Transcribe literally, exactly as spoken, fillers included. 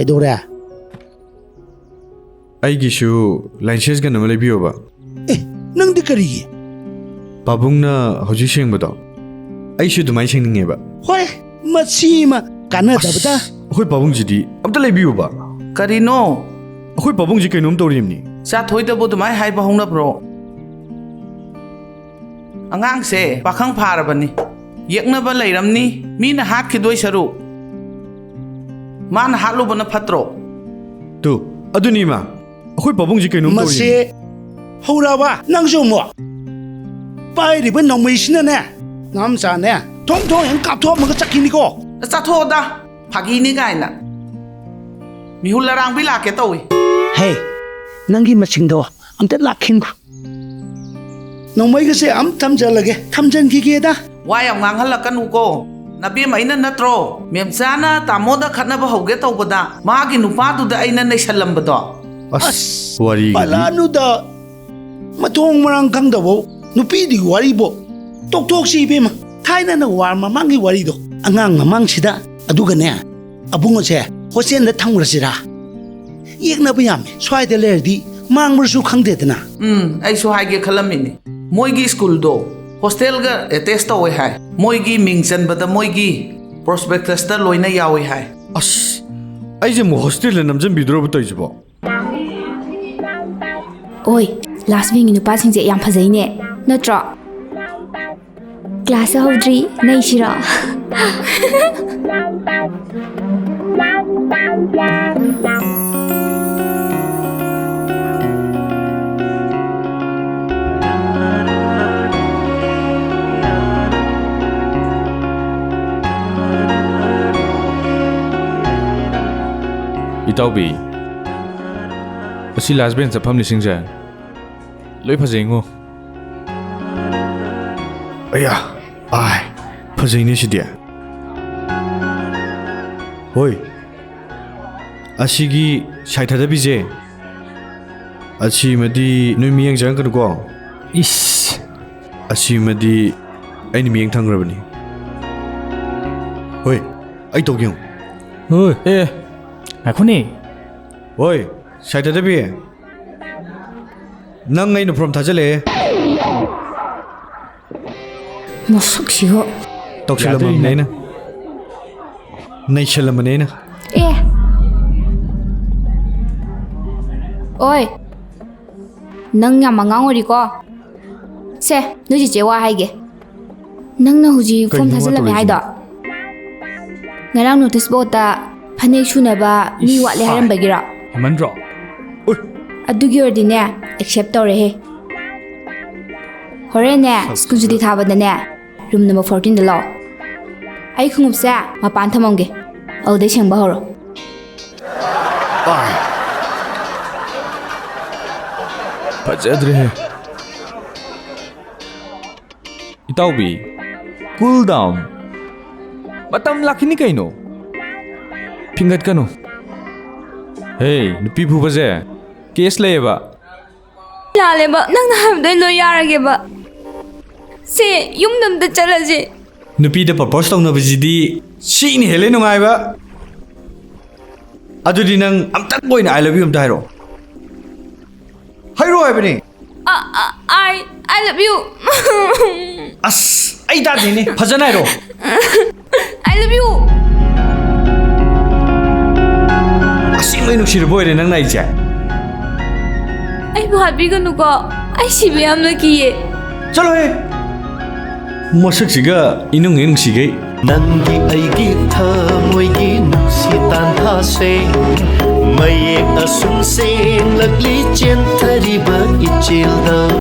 ꯀꯩꯗꯧꯔꯦ? ꯑꯩꯒꯤꯁꯨ ꯂꯥꯏꯟꯁꯦꯁ ꯒꯟ ꯑꯃ ꯂꯩꯕꯤꯌꯣꯕ꯫ ꯑꯦ, ꯅꯪꯗꯤ ꯀꯔꯤꯒꯤ? ꯄꯥꯕꯨꯡꯅ ꯍꯧꯖꯤꯛ ꯁꯦꯡꯕꯗꯣ, ꯑꯩꯁꯨ ꯑꯗꯨꯃꯥꯏꯅ ꯁꯦꯡꯅꯤꯡꯉꯦꯕ꯫ ꯍꯣꯏ, ꯃꯁꯤꯃ ꯀꯥꯟꯅꯗꯕꯗ꯫ ꯑꯁ, ꯑꯩꯈꯣꯏ ꯄꯥꯕꯨꯡꯁꯤꯗꯤ ꯑꯝꯇ ꯂꯩꯕꯤꯌꯨꯕ꯫ ꯀꯔꯤꯅꯣ? ꯑꯩꯈꯣꯏ ꯄꯥꯕꯨꯡꯁꯤ ꯀꯩꯅꯣꯝ ꯇꯧꯔꯤꯕꯅꯤ꯫ ꯆꯥꯊꯣꯏꯗꯕꯨ ꯑꯗꯨꯃꯥꯏꯅ ꯍꯥꯏꯕ ꯍꯧꯅꯕ꯭ꯔꯣ? ꯑꯉꯥꯡꯁꯦ ꯄꯥꯈꯪ ꯐꯥꯔꯕꯅꯤ꯫ ꯌꯦꯛꯅꯕ ꯂꯩꯔꯝꯅꯤ꯫ ꯃꯤꯅ ꯍꯥꯠꯈꯤꯗꯣꯏ ꯁꯔꯨꯛ ꯃꯥꯅ ꯍꯥꯠꯂꯨꯕꯅ ꯐꯠꯇ꯭ꯔꯣ? ꯇꯨ, ꯑꯗꯨꯅꯤ ꯏꯃꯥ꯫ ꯑꯩꯈꯣꯏ ꯄꯥꯕꯨꯡꯁꯤ ꯀꯩꯅꯣꯝ ꯇꯧꯔꯤ꯫ ꯃꯁꯤ ꯍꯧꯔꯕ ꯅꯪꯁꯨ ꯑꯃꯨꯛ? ꯄꯥꯏꯔꯤꯕ ꯅꯣꯡꯃꯩꯁꯤꯅꯅꯦ, ꯅꯝꯆꯥꯅꯦ, ꯊꯣꯡ ꯊꯣꯡ ꯍꯦꯛ ꯀꯥꯞꯊꯣꯛꯑꯝꯃꯒ ꯆꯠꯈꯤꯅꯤꯀꯣ꯫ ꯆꯠꯊꯣꯛꯑꯣꯗ, ꯐꯥꯒꯤꯅꯤ ꯀꯥꯏꯅ꯫ ꯃꯤꯍꯨꯜ ꯑꯔꯥꯡꯕꯤ ꯂꯥꯛꯀꯦ ꯇꯧꯏ꯫ ꯍꯦ, ꯅꯪꯒꯤ ꯃꯁꯤꯡꯗꯣ ꯑꯝꯇ ꯂꯥꯛꯈꯤꯟꯈꯣ꯫ ꯅꯣꯡꯃꯩꯒꯁꯦ ꯑꯝ ꯊꯝꯖꯜꯂꯒꯦ, ꯊꯝꯖꯟꯈꯤꯒꯦꯗ꯫ ꯋꯥ ꯌꯥꯝ ꯉꯥꯡꯍꯜꯂꯛꯀꯅꯨꯀꯣ꯫ ꯅꯕꯦꯝ ꯑꯩꯅ ꯅꯠꯇ꯭ꯔꯣ ꯃꯦꯝꯆꯥꯅ ꯇꯥꯃꯣꯗ ꯈꯠꯅꯕ ꯍꯧꯒꯦ ꯇꯧꯕꯗ ꯃꯥꯒꯤ ꯅꯨꯄꯥꯗꯨꯗ ꯑꯩꯅ ꯅꯩꯁꯜꯂꯝꯕꯗꯣ? ꯑꯁ, ꯋꯥꯔꯤꯒꯗꯤ꯫ ꯄꯂꯥꯅꯨꯗ ꯃꯊꯣꯡ ꯃꯔꯥꯡ ꯈꯪꯗꯕꯧ ꯅꯨꯄꯤꯗꯨꯒꯤ ꯋꯥꯔꯤꯕꯣ꯫ ꯇꯣꯛꯊꯣꯛꯁꯤ ꯏꯕꯦꯝꯃ, ꯊꯥꯏꯅꯅ ꯋꯥꯔ ꯃꯃꯥꯡꯒꯤ ꯋꯥꯔꯤꯗꯣ꯫ ꯑꯉꯥꯡ ꯃꯃꯥꯡꯁꯤꯗ꯫ ꯑꯗꯨꯒꯅꯦ, ꯑꯕꯨꯡꯉꯣꯁꯦ ꯍꯣꯁꯇꯦꯜꯗ ꯊꯝꯈ꯭ꯔꯁꯤꯔꯥ? ꯌꯦꯛꯅꯕ ꯌꯥꯝꯃꯦ, ꯁ꯭ꯋꯥꯏꯗ ꯂꯩꯔꯗꯤ ꯃꯥꯡꯕ꯭ꯔꯁꯨ ꯈꯪꯗꯦꯗꯅ꯫ ꯎꯝ, ꯑꯩꯁꯨ ꯍꯥꯏꯒꯦ ꯈꯜꯂꯝꯃꯤꯅꯤ꯫ ꯃꯣꯏꯒꯤ ꯁ꯭ꯀꯨꯜꯗꯣ ꯍꯣꯁꯇꯦꯜꯒ ꯑꯦꯇꯦꯆ ꯇꯧꯋꯦ ꯍꯥꯏ꯫ ꯃꯣꯏꯒꯤ ꯃꯤꯡ ꯆꯟꯕꯗ ꯃꯣꯏꯒꯤ ꯄ꯭ꯔꯣꯁꯄꯦꯛꯇꯁꯇ ꯂꯣꯏꯅ ꯌꯥꯎꯋꯦ ꯍꯥꯏ꯫ ꯑꯁ, ꯑꯩꯁꯦ ꯑꯃꯨꯛ ꯍꯣꯁꯇꯦꯜꯗ ꯅꯝꯖꯟꯕꯤꯗ꯭ꯔꯣꯕ ꯇꯧꯔꯤꯁꯤꯕꯣ? ꯑꯣꯏ, ꯂꯥꯁ ꯕꯦꯟꯒꯤ ꯅꯨꯄꯥꯁꯤꯡꯁꯦ ꯌꯥꯝ ꯐꯖꯩꯅꯦ, ꯅꯠꯇ꯭ꯔꯣ? ꯀ꯭ꯂꯥꯁꯁꯨ ꯍꯧꯗ꯭ꯔꯤ, ꯅꯩꯁꯤꯔꯣ? ꯏꯇꯥꯎꯕꯤ, ꯑꯁꯤ ꯂꯥꯁ ꯕꯦꯟꯁꯇ ꯐꯝꯂꯤꯁꯤꯡꯁꯦ ꯂꯣꯏ ꯐꯖꯩꯉꯣ꯫ ꯑꯌꯥ, ꯑꯥꯏ, ꯐꯖꯩꯅꯦ ꯁꯤꯗꯤ꯫ ꯍꯣꯏ, ꯑꯁꯤꯒꯤ ꯁꯥꯏ ꯊꯥꯗꯕꯤꯁꯦ, ꯑꯁꯤꯃꯗꯤ ꯅꯣꯏ ꯃꯤꯠꯌꯦꯡ ꯆꯪꯉꯛꯀꯅꯨꯀꯣ꯫ ꯏꯁ꯫ ꯑꯁꯤꯃꯗꯤ ꯑꯩꯅ ꯃꯤꯠꯌꯦꯡ ꯊꯝꯈ꯭ꯔꯕꯅꯤ꯫ ꯍꯣꯏ, ꯑꯩ ꯇꯧꯒꯦ ꯌꯦꯡꯉꯨ꯫ ꯍꯣꯏ꯫ ꯑꯦ, ꯉꯥꯏꯈꯣꯅꯦ꯫ ꯍꯣꯏ, ꯁꯥꯏ ꯊꯥꯗꯕꯤ꯫ ꯅꯪ ꯑꯩꯅ ꯐꯣꯔꯝ ꯊꯥꯖꯤꯜꯂꯛꯑꯦ꯫ ꯃꯁꯛꯁꯤꯒ꯫ ꯇꯧꯁꯤꯜꯂꯝꯃꯕꯅꯦ ꯌꯥꯗꯣꯏꯅꯦ꯫ ꯑꯩꯅ꯫ ꯅꯩꯁꯜꯂꯝꯕꯅꯦ ꯑꯩꯅ꯫ ꯑꯦ꯫ ꯑꯣꯏ꯫ ꯅꯪ ꯌꯥꯝ ꯑꯉꯥꯡ ꯑꯣꯏꯔꯤꯀꯣ꯫ ꯁꯦ, ꯅꯣꯏ ꯆꯤꯆꯦ ꯋꯥ ꯍꯥꯏꯒꯦ꯫ ꯅꯪꯅ ꯍꯧꯖꯤꯛ ꯐꯣꯝ ꯀꯩꯅꯣ ꯊꯥꯖꯤꯜꯂꯝꯃꯦ ꯇꯧꯔꯤꯁꯤꯅ? ꯍꯥꯏꯗꯣ? ꯉꯔꯥꯡ ꯅꯣꯇꯤꯁ ꯕꯣꯔꯗꯇ ꯐꯅꯦꯛ ꯁꯨꯅꯕ ꯃꯤ ꯏꯁ, ꯋꯥꯠꯂꯦ ꯍꯥꯏꯔꯝꯕꯒꯤꯔꯣ? ꯍꯦꯟꯃꯟꯗ꯭ꯔꯣ? ꯎꯏ! ꯑꯗꯨꯒꯤ ꯑꯣꯏꯔꯗꯤꯅꯦ, ꯑꯦꯛꯁꯦꯞ ꯇꯧꯔꯦꯍꯦ꯫ ꯍꯣꯔꯦꯟꯅꯦ, ꯁꯛꯁꯤꯒ꯫ ꯁ꯭ꯀꯨꯜ ꯁꯨꯇꯤ ꯊꯥꯕꯗꯅꯦ, ꯔꯨꯝ ꯅꯝꯕꯔ ꯐꯣꯔꯇꯤꯟꯗ ꯂꯥꯛꯑꯣ꯫ ꯑꯩ ꯈꯣꯡꯎꯞꯁꯦ ꯃꯄꯥꯟ ꯊꯝꯃꯝꯒꯦ꯫ ꯑꯗꯨꯗꯩ ꯁꯦꯡꯕ ꯍꯧꯔꯣ꯫ ꯑꯥꯏ꯫ ꯐꯖꯗ꯭ꯔꯦꯍꯦ꯫ ꯏꯇꯥꯎꯕꯤ, cool down꯫ ꯃꯇꯝ ꯂꯥꯛꯈꯤꯅꯤ ꯀꯩꯅꯣ꯫ ꯐꯤꯡꯒꯠꯀꯅꯨ꯫ ꯍꯦ, ꯅꯨꯄꯤ ꯐꯨꯕꯁꯦ ꯀꯦꯁ ꯂꯩꯌꯦꯕ꯫ ꯂꯥꯜꯂꯦꯕ, ꯅꯪꯅ ꯍꯥꯏꯕꯗꯣ ꯑꯩ ꯂꯣꯏ ꯌꯥꯔꯒꯦꯕ꯫ ꯁꯦ, ꯌꯨꯝꯗ ꯑꯝꯇ ꯆꯠꯂꯁꯦ꯫ ꯅꯨꯄꯤꯗ ꯄ꯭ꯔꯄꯣꯁ ꯇꯧꯅꯕꯁꯤꯗꯤ ꯁꯤꯅ ꯍꯦꯜꯂꯦ ꯅꯨꯡꯉꯥꯏꯕ꯫ ꯑꯗꯨꯗꯤ ꯅꯪ ꯑꯝꯇꯪ ꯑꯣꯏꯅ "I love you" ꯑꯝꯇ ꯍꯥꯏꯔꯛꯑꯣ꯫ ꯍꯥꯏꯔꯛꯑꯣ ꯍꯥꯏꯕꯅꯤ꯫ ꯑ, ꯑ, I, I love you꯫ ꯑꯁ, ꯑꯩ ꯇꯥꯗꯦꯅꯦ꯫ ꯐꯖꯅ ꯍꯥꯏꯔꯛꯑꯣ꯫ I love you꯫ ꯑꯁꯦꯡꯕꯩ ꯅꯨꯡꯁꯤꯔꯕ ꯑꯣꯏꯔꯦ ꯅꯪꯅ ꯑꯩꯁꯦ? ꯑꯩꯕꯨ ꯍꯥꯠꯄꯤꯒꯅꯨꯀꯣ, ꯑꯩ ꯁꯤꯕ ꯌꯥꯝꯅ ꯀꯤꯌꯦ꯫ ꯆꯠꯂꯣꯍꯦ! ꯃꯁꯛꯁꯤꯒ ꯏꯅꯨꯡ ꯍꯦꯛ ꯅꯨꯡꯁꯤꯈꯩ꯫ ꯅꯪꯒꯤ ꯑꯩꯒꯤ ꯊꯃꯣꯏꯒꯤ ꯅꯨꯡꯁꯤ ꯇꯥꯟꯊꯥꯁꯦ, ꯃꯌꯦꯛ ꯑꯁꯨꯝ ꯁꯦꯡꯂꯛꯂꯤ ꯆꯦꯟꯊꯔꯤꯕ ꯏꯆꯦꯜꯗ꯫